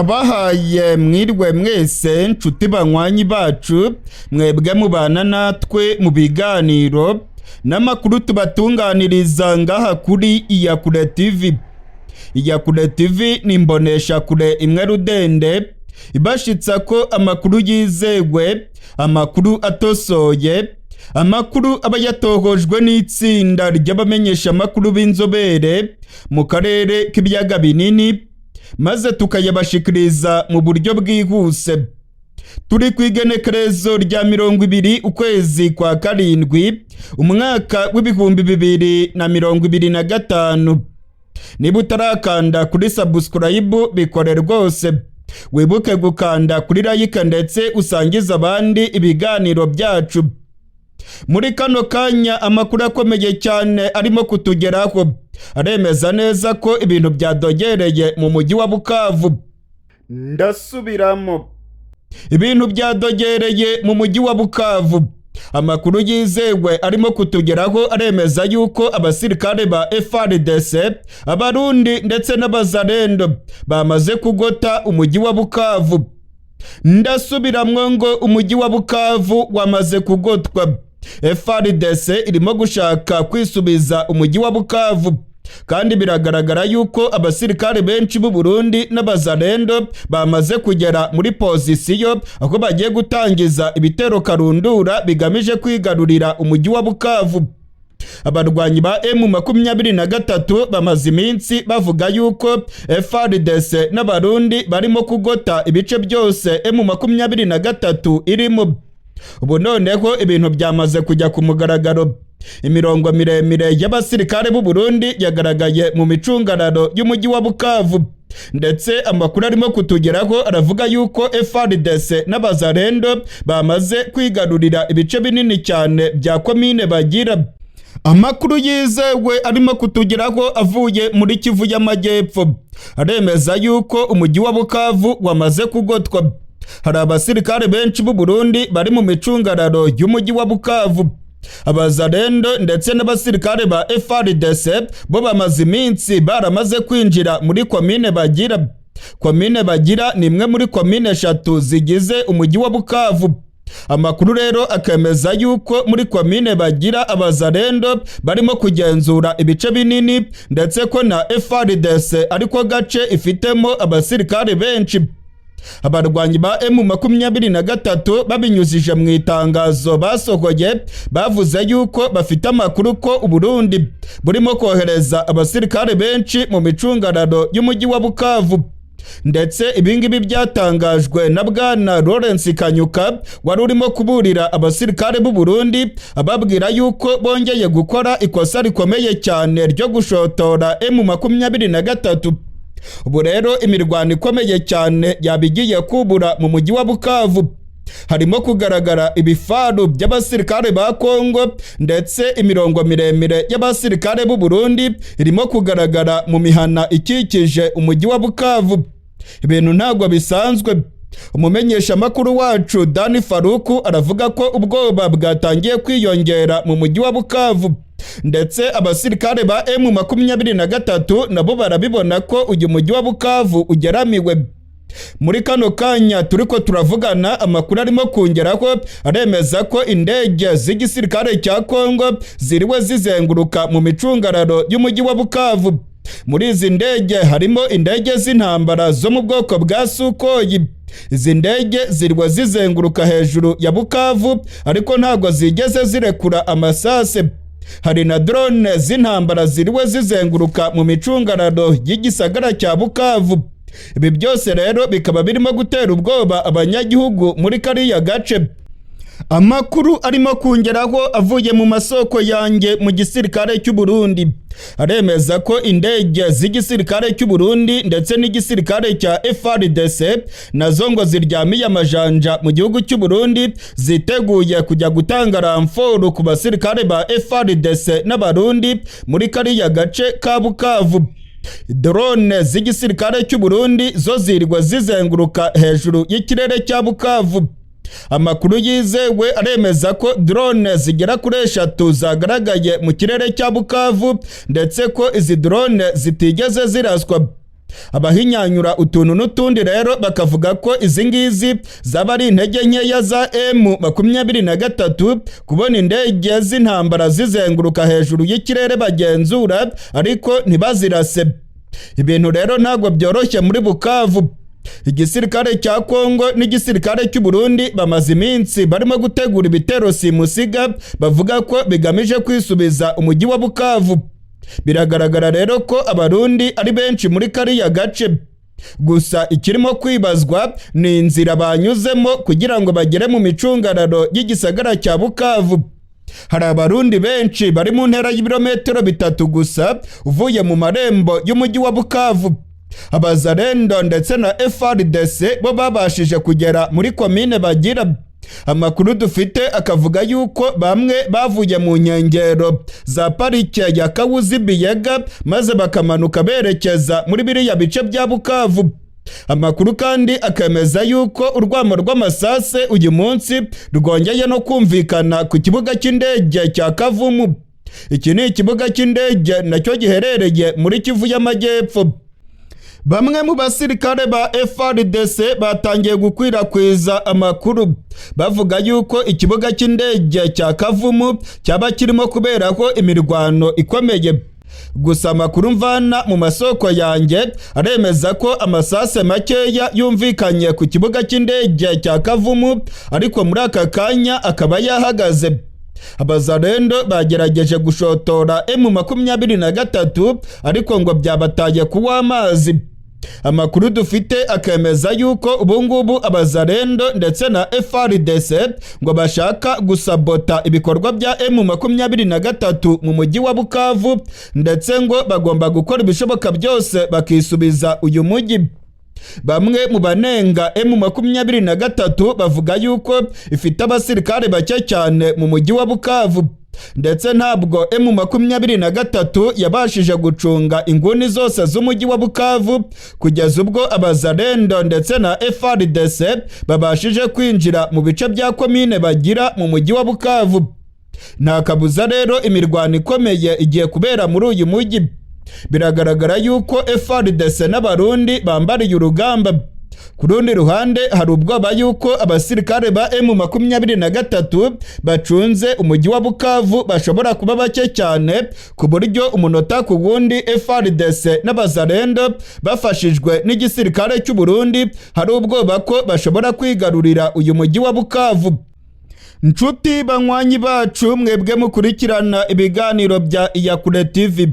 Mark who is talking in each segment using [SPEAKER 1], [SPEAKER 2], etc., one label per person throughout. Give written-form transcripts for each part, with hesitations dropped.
[SPEAKER 1] Ndabahaye mwirwe mwese nshuti banywanyi bacu, mwebwe mubana natwe mu biganiro n'amakuru tubatunganiriza ngaha kuri Iyakure TV. Iyakure TV ni imboneshakure imwe rudende ibashitsa ko amakuru yizewe, amakuru atosoye, amakuru aba yatohojwe n'itsinda ry'abamenyeshamakuru b'inzobere mu karere k'ibiyaga binini, maze tukayabashikiriza mu buryo bwihuse. Turi ku igenekerezo rya 20 ukwezi kwa karindwi, umwaka w'2025. Niba utarakanda kuri subscribe, bikore rwose. Wibuke gukanda kuri like ndetse usangize abandi ibiganiro byacu. Muri kano kanya amakuru akomeye cyane arimo kutugeraho aremeza neza ko ibintu byadogereye mu mujyi wa Bukavu. Ndasubiramo, ibintu byadogereye mu mujyi wa Bukavu. Amakuru yizewe arimo kutugeraho aremeza yuko abasirikare ba FARDC, Abarundi ndetse n'Abazarendo bamaze kugota umujyi wa Bukavu. Ndasubiramwo ngo umujyi wa Bukavu wamaze kugotwa. FARDC irimo gushaka kwisubiza umujyi wa Bukavu, kandi biragaragara yuko abasirikare benshi b'u Burundi n'Abazarendo bamaze kugera muri pozisiyo aho bagiye gutangiza ibitero karundura bigamije kwigarurira umujyi wa Bukavu. Abarwanyi ba M23 bamaze iminsi bavuga yuko FARDC n'Abarundi barimo kugota ibice byose M23 irimo. Ubu noneho ibintu byamaze kujya ku mugaragaro. Imirongo miremire y'abasirikare b'u Burundi yagaragaye mu micungararo y'umujyi wa Bukavu, ndetse amakuru arimo kutugeraho aravuga yuko FARDC n'Abazarendo bamaze kwigarurira ibice binini cyane bya komine Bagira. Amakuru yizewe arimo kutugeraho avuye muri Kivu y'Amajyepfo aremeza yuko umujyi wa Bukavu wamaze kugotwa. Hari abasirikare benshi b'u Burundi bari mu micungararo y'umujyi wa Bukavu. Abazarendo ndetse n'abasirikare ba FARDC bo bamaze iminsi baramaze kwinjira muri komine Bagira. Komine Bagira ni imwe muri komine eshatu zigize umujyi wa Bukavu. Amakuru rero akemeza yuko muri komine Bagira Abazarendo barimo kugenzura ibice binini, ndetse ko na FARDC ariko gace ifitemo abasirikare benshi. Abarwanyi ba M23 babinyujije mu itangazo basohoye, bavuze yuko bafite amakuru ko Uburundi burimo kohereza abasirikare benshi mu micungararo y'umujyi wa Bukavu. Ndetse ibingibi byatangajwe na Bwana Lawrence Kanyuka, wari urimo kuburira abasirikare b'u Burundi, ababwira yuko bongeye gukora ikosa rikomeye cyane ryo gushotora M23. Ubu rero imirwano ikomeye cyane yabigiye kubura mu mujyi wa Bukavu. Harimo kugaragara ibifaru by'abasirikare ba Kongo, ndetse imirongo miremire y'abasirikare b'u Burundi irimo kugaragara mu mihana ikikije umujyi wa Bukavu. Ibintu ntabwo bisanzwe. Umumenyeshamakuru wacu Dani Faruku aravuga ko ubwoba bwatangiye kwiyongera mu mujyi wa Bukavu, ndetse abasirikare ba M23 nabo barabibona ko uyu mujyi wa Bukavu ugeramiwe. Muri kano kanya turiko turavugana, amakuru arimo kongeraho aremeza ko indege z'igisirikare cya Kongo ziriwe zizenguruka mu micungararo y'umujyi wa Bukavu. Muri izi ndege harimo indege z'intambara zo mu bwoko bwa Sukhoi. Izi ndege ziriwe zizenguruka hejuru ya Bukavu, ariko ntabwo zigeze zirekura amasase. Hari na drone z'intambara ziriwe zizenguruka mu micungararo y'igisagara cya Bukavu. Ibi byose rero bikaba birimo gutera ubwoba abanyagihugu muri kariya gace. Amakuru arimo kongeraho avuye mu masoko yanjye mu gisirikare cy'u Burundi aremeza ko indege z'igisirikare cy'u Burundi ndetse n'igisirikare cya FARDC nazo ngo ziryamiye amajanja mu gihugu cy'u Burundi, ziteguye kujya gutanga renfort ku basirikare ba FARDC n'Abarundi muri kariya gace ka Bukavu. Drone z'igisirikare cy'u Burundi zo zirirwa zizenguruka hejuru y'ikirere cya Bukavu. Amakuru yizewe aremeza ko drone zigera kuri eshatu zagaragaye mu kirere cya Bukavu, ndetse ko izi drone zitigeze ziraswa. Abahinyanyura utuntu n'utundi rero bakavuga ko izi ngizi zaba ari intege nkeya za M23 kubona indege z'intambara zizenguruka hejuru y'ikirere bagenzura ariko ntibazirase. Ibintu rero ntabwo byoroshye muri Bukavu. Igisirikare cya Kongo n'igisirikare cy'u Burundi bamaze iminsi barimo gutegura ibitero simusiga bavuga ko bigamije kwisubiza umujyi wa Bukavu. Biragaragara rero ko Abarundi ari benshi muri kariya gace. Gusa ikirimo kwibazwa ni inzira banyuzemo kugira ngo bagere mu micungararo y'igisagara cya Bukavu. Hari Abarundi benshi bari mu ntera y'ibirometero 3 gusa uvuye mu marembo y'umujyi wa Bukavu. Abazarendo ndetse na FARDC bo babashije kugera muri komine Bagira. Amakuru dufite akavuga yuko bamwe bavuye mu nkengero za parike ya Kawuzi Biyega maze bakamanuka berekeza muri biriya bice bya Bukavu. Amakuru kandi akemeza yuko urwamo rw'amasase uyu munsi rwongeye no kumvikana ku kibuga cy'indege cya Kavumu. Iki ni ikibuga cy'indege nacyo giherereye muri Kivu y'Amajyepfo. Bamwe mu basirikare ba FARDC batangiye gukwirakwiza amakuru bavuga yuko ikibuga cy'indege cya Kavumu cyaba kirimo kuberaho imirwano ikomeye. Gusa amakuru mvana mu masoko yanjye aremeza ko amasase makeya yumvikanye ku kibuga cy'indege cya Kavumu, ariko muri aka kanya akaba yahagaze. Abazarendo bagerageje gushotora M23 ariko ngo byabataye kuwa amazi. Amakuru dufite akemeza yuko ubungubu Abazarendo ndetse na FARDC ngo bashaka gusabota ibikorwa bya M23 mu mujyi wa Bukavu, ndetse ngo bagomba gukora ibishoboka byose bakisubiza uyu mujyi. Bamwe mu banenga M23 bavuga yuko ifite abasirikare bake cyane mu mujyi wa Bukavu, ndetse ntabwo M23 yabashije gucunga inguni zose z'umujyi wa Bukavu kugeza ubwo Abazarendo ndetse na FARDC babashije kwinjira mu bice bya komine Bagira mu mujyi wa Bukavu. Nta kabuza rero imirwano ikomeye igiye kubera muri uyu mujyi. Biragaragara yuko FARDC n'Abarundi bambariye urugamba. Ku rundi ruhande hari ubwoba yuko abasirikare ba M23 bacunze umujyi wa Bukavu bashobora kuba bake cyane, ku buryo umunota ku wundi FARDC n'Abazarendo bafashijwe n'igisirikare cy'u Burundi hari ubwoba ko bashobora kwigarurira uyu mujyi wa Bukavu. Nshuti banywanyi bacu mwebwe mukurikirana ibiganiro bya Iyakure TV,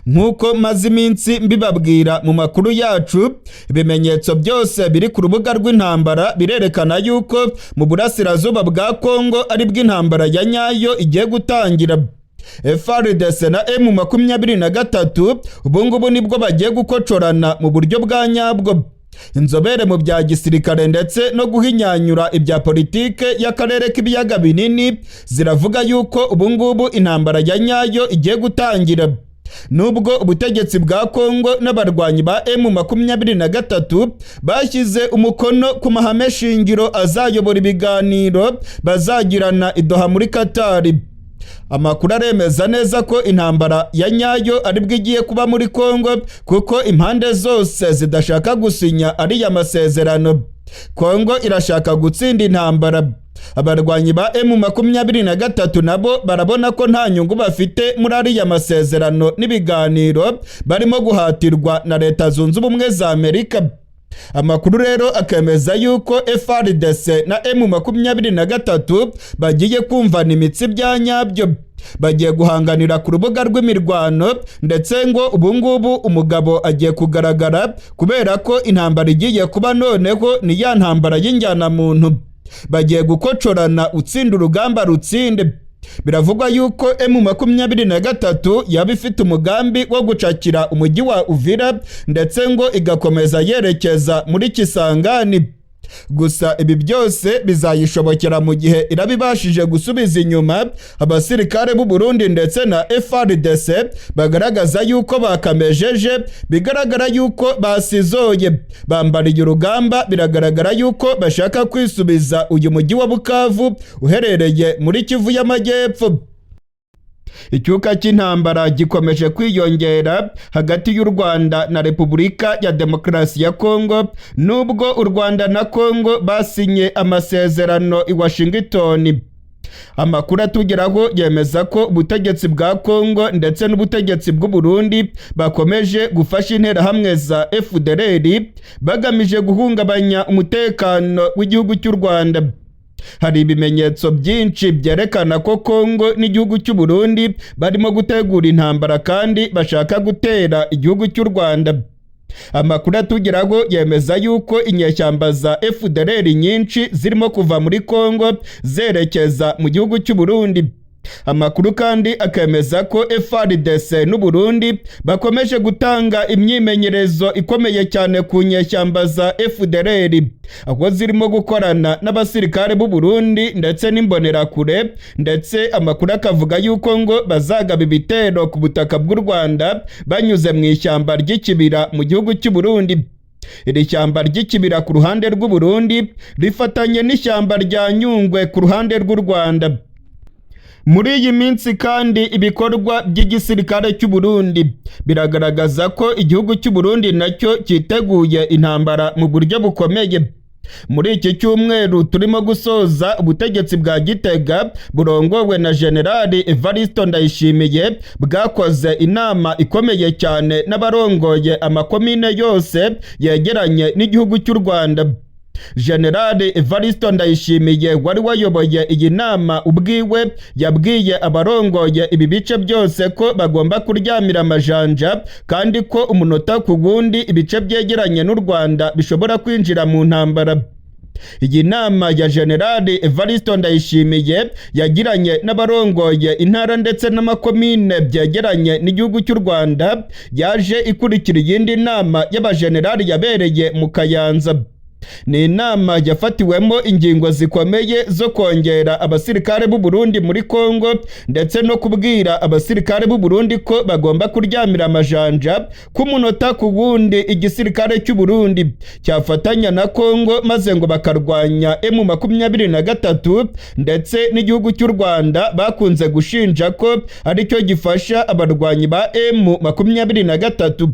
[SPEAKER 1] nk'uko maze iminsi mbibabwira mu makuru yacu, ibimenyetso byose biri ku rubuga rw'intambara birerekana yuko mu burasirazuba bwa Kongo ari bw'intambara ya nyayo igiye gutangira. FARDC na M23 ubungubu nibwo bagiye gukocorana mu buryo bwa nyabwo. Inzobere mu bya gisirikare ndetse no guhinyanyura ibya politike y'akarere k'ibiyaga binini ziravuga yuko ubungubu intambara ya nyayo igiye gutangira. Nubwo ubutegetsi bwa Kongo n'abarwanyi ba M23 bashyize umukono ku mahame shingiro azayobora ibiganiro bazagirana i Doha muri Katari, amakuru aremeza neza ko intambara ya nyayo aribwo igiye kuba muri Kongo, kuko impande zose zidashaka gusinya ariya masezerano. Kongo irashaka gutsinda intambara. Abarwanyi ba M23 nabo barabona ko nta nyungu bafite muri ariya masezerano n'ibiganiro barimo guhatirwa na Leta Zunze Ubumwe za Amerika. Amakuru rero akemeza yuko FARDC na M23 bagiye kumvana imitsi bya nyabyo, bagiye guhanganira ku rubuga rw'imirwano, ndetse ngo ubungubu umugabo agiye kugaragara kubera ko intambara igiye kuba noneho ni ya ntambara y'injyanamuntu. Bagiye gukocorana, utsinda urugamba rutsinde. Biravugwa yuko M23 yaba ifite umugambi wo gucakira umujyi wa Uvira, ndetse ngo igakomeza yerekeza muri Kisangani. Gusa ibi byose bizayishobokera mu gihe irabibashije gusubiza inyuma abasirikare b'u Burundi ndetse na FARDC bagaragaza yuko bakamejeje, bigaragara yuko basizoye, bambariye urugamba. Biragaragara yuko bashaka kwisubiza uyu mujyi wa Bukavu uherereye muri Kivu y'Amajyepfo. Icyuka cy'intambara gikomeje kwiyongera hagati y'u Rwanda na Repubulika ya Demokarasi ya Kongo, nubwo u Rwanda na Kongo basinye amasezerano i Washington. Amakuru atugeraho yemeza ko ubutegetsi bwa Kongo ndetse n'ubutegetsi bw'u Burundi bakomeje gufasha interahamwe za FDLR bagamije guhungabanya umutekano w'igihugu cy'u Rwanda. Hari ibimenyetso byinshi byerekana ko Kongo n'igihugu cy'u Burundi barimo gutegura intambara kandi bashaka gutera igihugu cy'u Rwanda. Amakuru atugeraho yemeza yuko inyeshyamba za FDLR nyinshi zirimo kuva muri Kongo zerekeza mu gihugu cy'u Burundi. Amakuru kandi akemeza ko FARDC n'u Burundi bakomeje gutanga imyimenyerezo ikomeye cyane ku nyeshyamba za FDLR, aho zirimo gukorana n'abasirikare b'u Burundi ndetse n'imbonerakure, ndetse amakuru akavuga yuko ngo bazagaba ibitero ku butaka bw'u Rwanda banyuze mu ishyamba ry'ikibira mu gihugu cy'u Burundi. Iri shyamba ry'ikibira ku ruhande rw'u Burundi rifatanye n'ishyamba rya Nyungwe ku ruhande rw'u Rwanda. Muri iyi minsi kandi ibikorwa by'igisirikare cy'u Burundi biragaragaza ko igihugu cy'u Burundi nacyo cyiteguye intambara mu buryo bukomeye. Muri iki cyumweru turimo gusoza, ubutegetsi bwa Gitega burongowe na Generali Evaristo Ndayishimiye bwakoze inama ikomeye cyane n'abarongoye amakomine yose yegeranye n'igihugu cy'u Rwanda. Generali Evaristo Ndayishimiye wari wayoboye iyi nama ubwiwe yabwiye abarongoye ibi bice byose ko bagomba kuryamira amajanja, kandi ko umunota ku wundi ibice byegeranye n'u Rwanda bishobora kwinjira mu ntambara. Iyi nama ya Generali Evaristo Ndayishimiye yagiranye n'abarongoye intara ndetse n'amakomine byegeranye n'igihugu cy'u Rwanda yaje ikurikira iyindi nama y'abajenerali yabereye mu Kayanza. Ni inama yafatiwemo ingingo zikomeye zo kongera abasirikare b'u Burundi muri Kongo, ndetse no kubwira abasirikare b'u Burundi ko bagomba kuryamira amajanja, ku munota ku wundi igisirikare cy'u Burundi cyafatanya na Kongo maze ngo bakarwanya M23 ndetse n'igihugu cy'u Rwanda bakunze gushinja ko aricyo gifasha abarwanyi ba M23.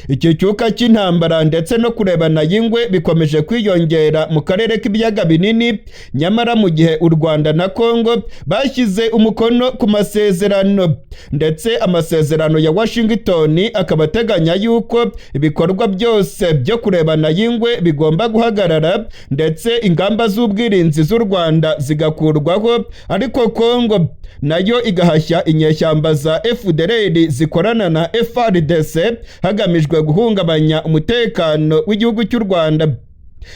[SPEAKER 1] Iki cyuka cy'intambara ndetse no kurebana y'ingwe bikomeje kwiyongera mu karere k'ibiyaga binini, nyamara mu gihe u Rwanda na Kongo bashyize umukono ku masezerano, ndetse amasezerano ya Washington akaba ateganya yuko ibikorwa byose byo kurebana y'ingwe bigomba guhagarara, ndetse ingamba z'ubwirinzi z'u Rwanda zigakurwaho, ariko Kongo nayo igahashya inyeshyamba za FDLR zikorana na FARDC hagamijwe guhungabanya umutekano w'igihugu cy'u Rwanda.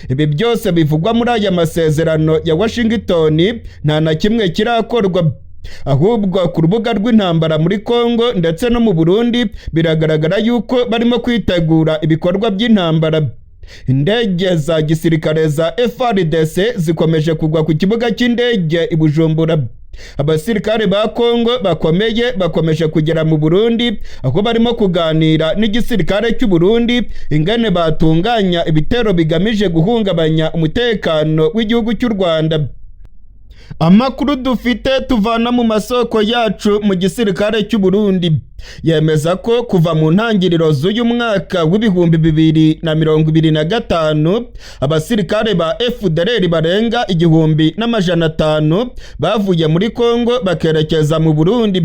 [SPEAKER 1] Ibi byose bivugwa muri aya masezerano ya Washington nta na kimwe kirakorwa, ahubwo ku rubuga rw'intambara muri Kongo ndetse no mu Burundi biragaragara yuko barimo kwitegura ibikorwa by'intambara. Indege za gisirikare za FARDC zikomeje kugwa ku kibuga cy'indege i Bujumbura. Abasirikare ba Kongo bakomeye bakomeje kugera mu Burundi, aho barimo kuganira n'igisirikare cy'u Burundi ingene batunganya ibitero bigamije guhungabanya umutekano w'igihugu cy'u Rwanda. Amakuru dufite tuvana mu masoko yacu mu gisirikare cy'u Burundi yemeza ko kuva mu ntangiriro z'uyu mwaka w'2025 abasirikare ba FDLR barenga 1500 bavuye muri Kongo bakerekeza mu Burundi.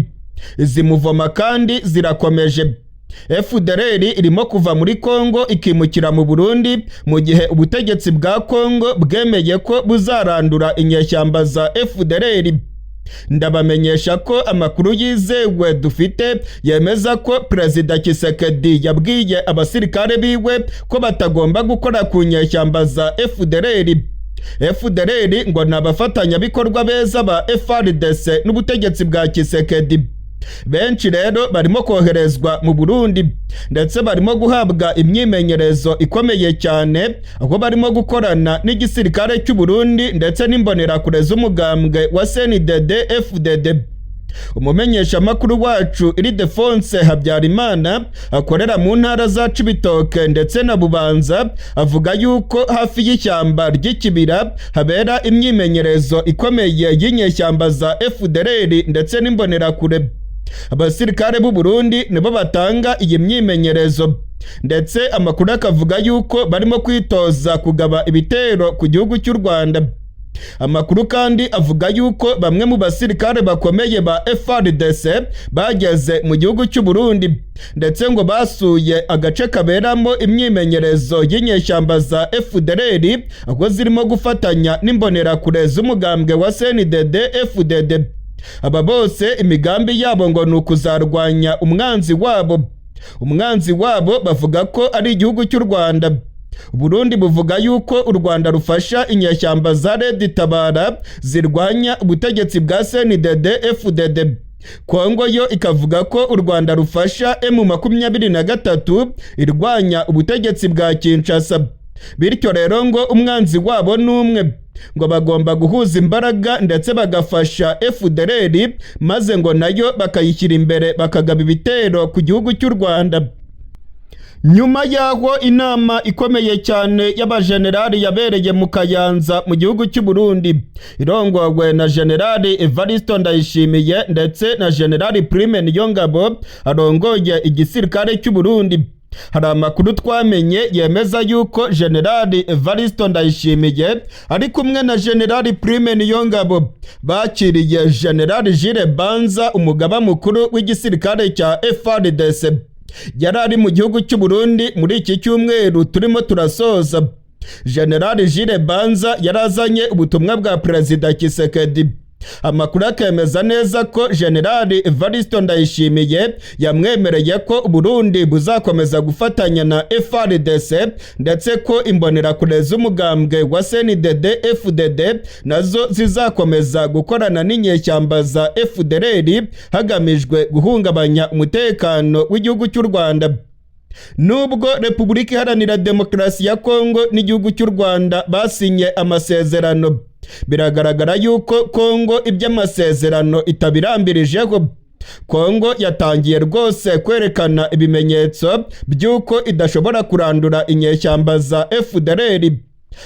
[SPEAKER 1] Izi muvoma kandi zirakomeje. FDLR irimo kuva muri Kongo ikimukira mu Burundi, mu gihe ubutegetsi bwa Kongo bwemeye ko buzarandura inyeshyamba za FDLR. Ndabamenyesha ko amakuru yizewe dufite yemeza ko Perezida Tshisekedi yabwiye abasirikare biwe ko batagomba gukora ku nyeshyamba za FDLR. FDLR ngo ni abafatanyabikorwa beza ba FARDC n'ubutegetsi bwa Tshisekedi. Benshi rero barimo koherezwa mu Burundi, ndetse barimo guhabwa imyimenyerezo ikomeye cyane, aho barimo gukorana n'igisirikare cy'u Burundi ndetse n'imbonerakure z'umugambwe wa CNDD FDD. Umumenyeshamakuru wacu Ildefonse Habyarimana akorera mu ntara za Cibitoke ndetse na Bubanza avuga yuko hafi y'ishyamba ry'ikibira habera imyimenyerezo ikomeye y'inyeshyamba za FDLR ndetse n'imbonerakure. Abasirikare b'u Burundi nibo batanga iyi myimenyerezo, ndetse amakuru akavuga yuko barimo kwitoza kugaba ibitero ku gihugu cy'u Rwanda. Amakuru kandi avuga yuko bamwe mu basirikare bakomeye ba FARDC bageze mu gihugu cy'u Burundi, ndetse ngo basuye agace kaberamo imyimenyerezo y'inyeshyamba za FDLR, aho zirimo gufatanya n'imbonerakure z'umugambwe wa CNDD FDD. Aba bose imigambi yabo ngo ni ukuzarwanya umwanzi wabo. Umwanzi wabo bavuga ko ari igihugu cy'u Rwanda. Burundi buvuga yuko u Rwanda rufasha inyeshyamba za Red Tabara zirwanya ubutegetsi bwa CNDD FDD. Kongo yo ikavuga ko u Rwanda rufasha M23 irwanya ubutegetsi bwa Kinshasa. Bityo rero ngo umwanzi wabo ni umwe, ngo bagomba guhuza imbaraga ndetse bagafasha FDLR, maze ngo nayo bakayishyira imbere bakagaba ibitero ku gihugu cy'u Rwanda. Nyuma y'aho inama ikomeye cyane y'abajenerali yabereye mu Kayanza mu gihugu cy'u Burundi, irongowe na Generali Evaristo Ndayishimiye ndetse na Generali Prime Niyongabo arongoye igisirikare cy'u Burundi, hari amakuru twamenye yemeza yuko Generali Evaristo Ndayishimiye ari kumwe na Generali Prime Niyongabo bakiriye Generali Jules Banza, umugaba mukuru w'igisirikare cya FARDC. Yari ari mu gihugu cy'u Burundi muri iki cyumweru turimo turasoza. Generali Jules Banza yarazanye ubutumwa bwa Perezida Tshisekedi. Amakuru akemeza neza ko Generali Evaristo Ndayishimiye yamwemereye ko Burundi buzakomeza gufatanya na FARDC, ndetse ko imbonerakure z'umugambwe wa CNDD FDD nazo zizakomeza gukorana n'inyeshyamba za FDLR hagamijwe guhungabanya umutekano w'igihugu cy'u Rwanda. Nubwo Repubulika Iharanira Demokarasi ya Kongo n'igihugu cy'u Rwanda basinye amasezerano, biragaragara yuko Kongo iby'amasezerano itabirambirijeho. Kongo yatangiye rwose kwerekana ibimenyetso by'uko idashobora kurandura inyeshyamba za FDLR.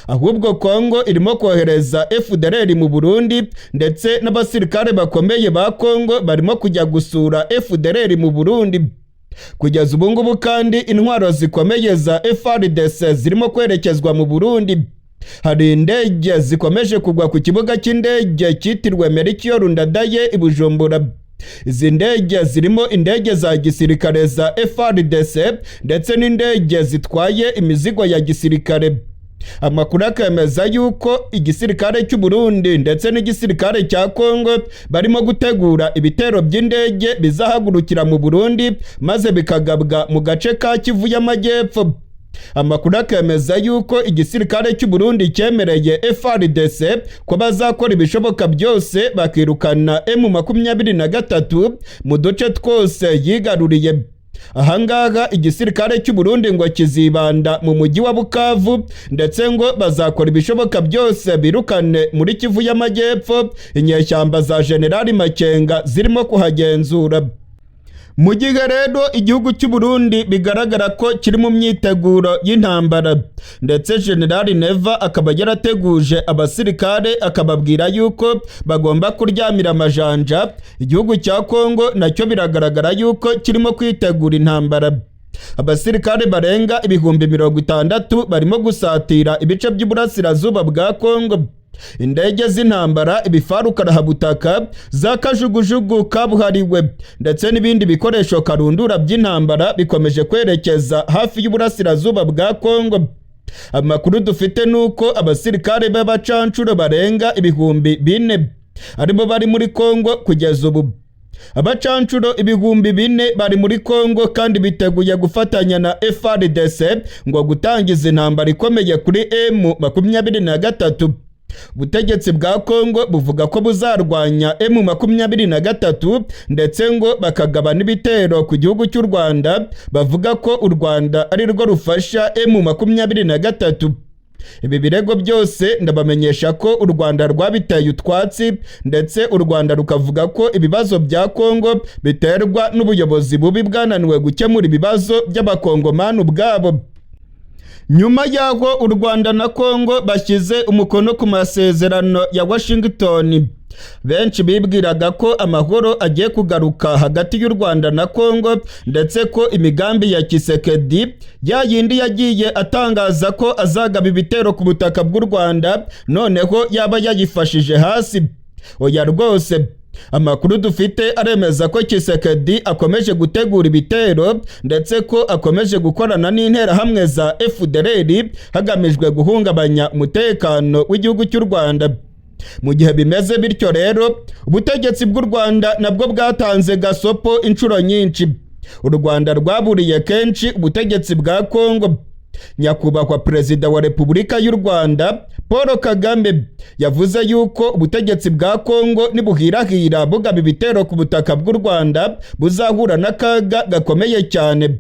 [SPEAKER 1] Ahubwo Kongo irimo kohereza FDLR mu Burundi, ndetse n'abasirikare bakomeye ba Kongo barimo kujya gusura FDLR mu Burundi. Kugeza ubu ngubu kandi intwaro zikomeye za FARDC zirimo kwerekezwa mu Burundi. Hari indege zikomeje kugwa ku kibuga cy'indege cyitiriwe Melchior Ndadaye i Bujumbura. Izi ndege zirimo indege za gisirikare za FARDC ndetse n'indege zitwaye imizigo ya gisirikare. Amakuru akemeza yuko igisirikare cy'u Burundi ndetse n'igisirikare cya Kongo barimo gutegura ibitero by'indege bizahagurukira mu Burundi maze bikagabwa mu gace ka Kivu y'Amajyepfo. Amakuru akemeza yuko igisirikare cy'u Burundi cyemereye FARDC ko bazakora ibishoboka byose bakirukana M23 mu duce twose yigaruriye. Ahangaha igisirikare cy'u Burundi ngo kizibanda mu mujyi wa Bukavu, ndetse ngo bazakora ibishoboka byose birukane muri Kivu y'Amajyepfo inyeshyamba za Generali Makenga zirimo kuhagenzura. Mu gihe rero igihugu cy'u Burundi bigaragara ko kiri mu myiteguro y'intambara, ndetse Generali Neva akaba yarateguje abasirikare akababwira yuko bagomba kuryamira amajanja, igihugu cya Kongo nacyo biragaragara yuko kirimo kwitegura intambara. Abasirikare barenga 60,000 barimo gusatira ibice by'uburasirazuba bwa Kongo. Indege z'intambara, ibifaru karahabutaka za kajugujugu kabuhariwe ndetse n'ibindi bikoresho karundura by'intambara bikomeje kwerekeza hafi y'uburasirazuba bwa Kongo. Amakuru dufite nuko abasirikare b'abacancuro barenga 4,000 aribo bari muri Kongo kugeza ubu. Abacancuro 4,000 bari muri Kongo kandi biteguye gufatanya na FARDC ngo gutangiza intambara ikomeye kuri M23. Ubutegetsi bwa Kongo buvuga ko buzarwanya M23 ndetse ngo bakagaba n'ibitero ku gihugu cy'u Rwanda, bavuga ko u Rwanda ari rwo rufasha M23. Ibi birego byose ndabamenyesha ko u Rwanda rwabiteye utwatsi, ndetse u Rwanda rukavuga ko ibibazo bya Kongo biterwa n'ubuyobozi bubi bwananiwe gukemura ibibazo by'abakongomani ubwabo. Nyuma y'aho u Rwanda na Kongo bashyize umukono ku masezerano ya Washington, Benshi bibwiraga ko amahoro agiye kugaruka hagati y'u Rwanda na Kongo, ndetse ko imigambi ya Tshisekedi ya yindi yagiye atangaza ko azagaba ibitero ku butaka bw'u Rwanda noneho yaba yayifashije hasi. Oya rwose, amakuru dufite aremeza ko Tshisekedi akomeje gutegura ibitero, ndetse ko akomeje gukorana n'interahamwe za FDLR hagamijwe guhungabanya umutekano w'igihugu cy'u Rwanda. Mu gihe bimeze bityo rero, ubutegetsi bw'u Rwanda nabwo bwatanze gasopo inshuro nyinshi. U Rwanda rwaburiye kenshi ubutegetsi bwa Kongo. Nyakubahwa Perezida wa Repubulika y'u Rwanda Paul Kagame yavuze yuko ubutegetsi bwa Kongo nibuhirahira bugaba ibitero ku butaka bw'u Rwanda buzahura n'akaga gakomeye cyane.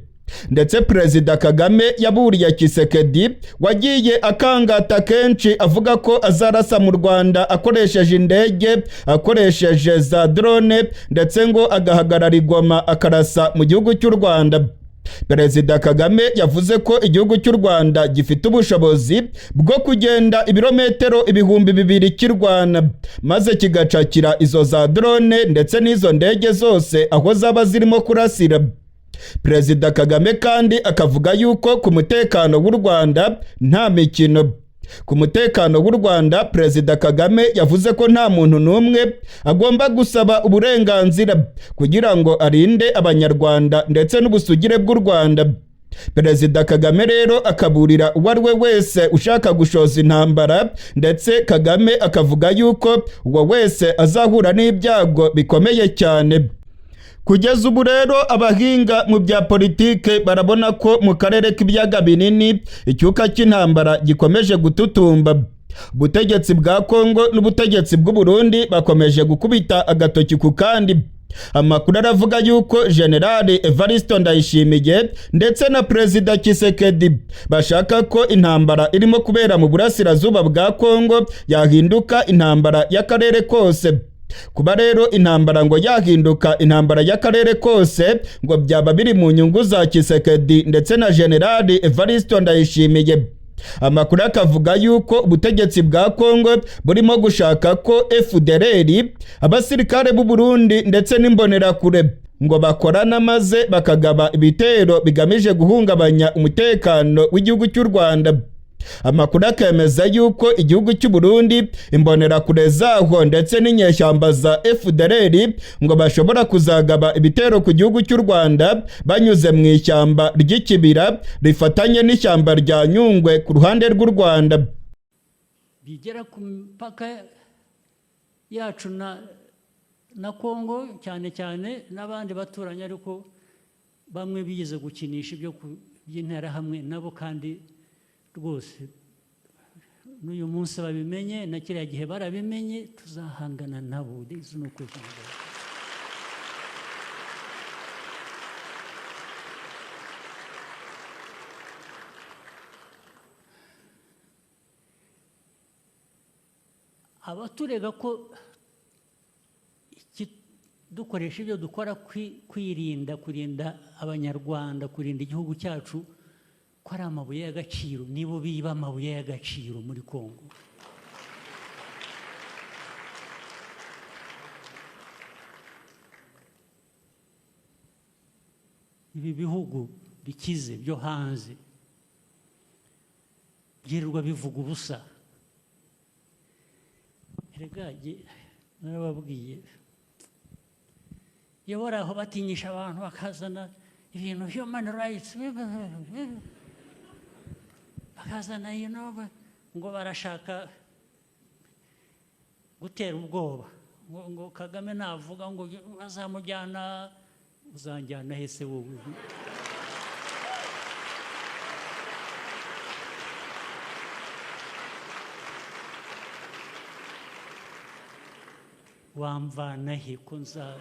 [SPEAKER 1] Ndetse Perezida Kagame yaburiye Tshisekedi wagiye akangata kenshi avuga ko azarasa mu Rwanda akoresheje indege, akoresheje za drone, ndetse ngo agahagarara i Goma akarasa mu gihugu cy'u Rwanda. Perezida Kagame yavuze ko igihugu cy'u Rwanda gifite ubushobozi bwo kugenda ibirometero 2000 kirwana, maze kigacakira izo za drone ndetse n'izo ndege zose aho zaba zirimo kurasira. Perezida Kagame kandi akavuga yuko ku mutekano w'u Rwanda nta mikino. Ku mutekano w'u Rwanda, Perezida Kagame yavuze ko nta muntu n'umwe agomba gusaba uburenganzira kugira ngo arinde Abanyarwanda ndetse n'ubusugire bw'u Rwanda. Perezida Kagame rero akaburira uwo ari we wese ushaka gushoza intambara, ndetse Kagame akavuga yuko uwo wese azahura n'ibyago bikomeye cyane. Kugeza ubu rero, abahinga mu bya politike barabona ko mu karere k'ibiyaga binini icyuka cy'intambara gikomeje gututumba. Ubutegetsi bwa Kongo n'ubutegetsi bw'u Burundi bakomeje gukubita agatoki ku kandi. Amakuru aravuga yuko General Evariste Ndayishimiye ndetse na Perezida Tshisekedi bashaka ko intambara irimo kubera mu burasirazuba bwa Kongo yahinduka intambara y'akarere kose. Kuba rero intambara ngo yahinduka intambara y'akarere kose ngo byaba biri mu nyungu za Tshisekedi ndetse na General Evariste Ndayishimiye. Amakuru akavuga yuko ubutegetsi bwa Kongo burimo gushaka ko FDLR, abasirikare b'u Burundi ndetse n'imbonerakure ngo bakorana, maze bakagaba ibitero bigamije guhungabanya umutekano w'igihugu cy'u Rwanda. Amakuru akemeza yuko igihugu cy'u Burundi, imbonerakure zaho ndetse n'inyeshyamba za FDLR ngo bashobora kuzagaba ibitero ku gihugu cy'u Rwanda banyuze mu ishyamba ry'Ikibira rifatanye n'ishyamba rya Nyungwe ku ruhande rw'u Rwanda.
[SPEAKER 2] Bigera ku mipaka yacu na Kongo cyane cyane n'abandi baturanyi, ariko bamwe bigeze gukinisha ibyo by'interahamwe nabo, kandi rwose n'uyu munsi babimenye, na kiriya gihe barabimenye, tuzahangana nabo. There is no question about it. Abaturega ko dukoresha ibyo dukora kwirinda, kurinda Abanyarwanda, kurinda igihugu cyacu, ko ari amabuye y'agaciro, nibo biba amabuye y'agaciro muri Kongo. Ibi bihugu bikize byo hanze byirirwa bivuga ubusa. Erega narababwiye, iyo bari aho batinyisha abantu bakazana ibintu human rights, bakazana ngo barashaka gutera ubwoba, ngo Kagame navuga ngo bazamujyana. Uzanjyana he se wowe? Wamvana he ko nza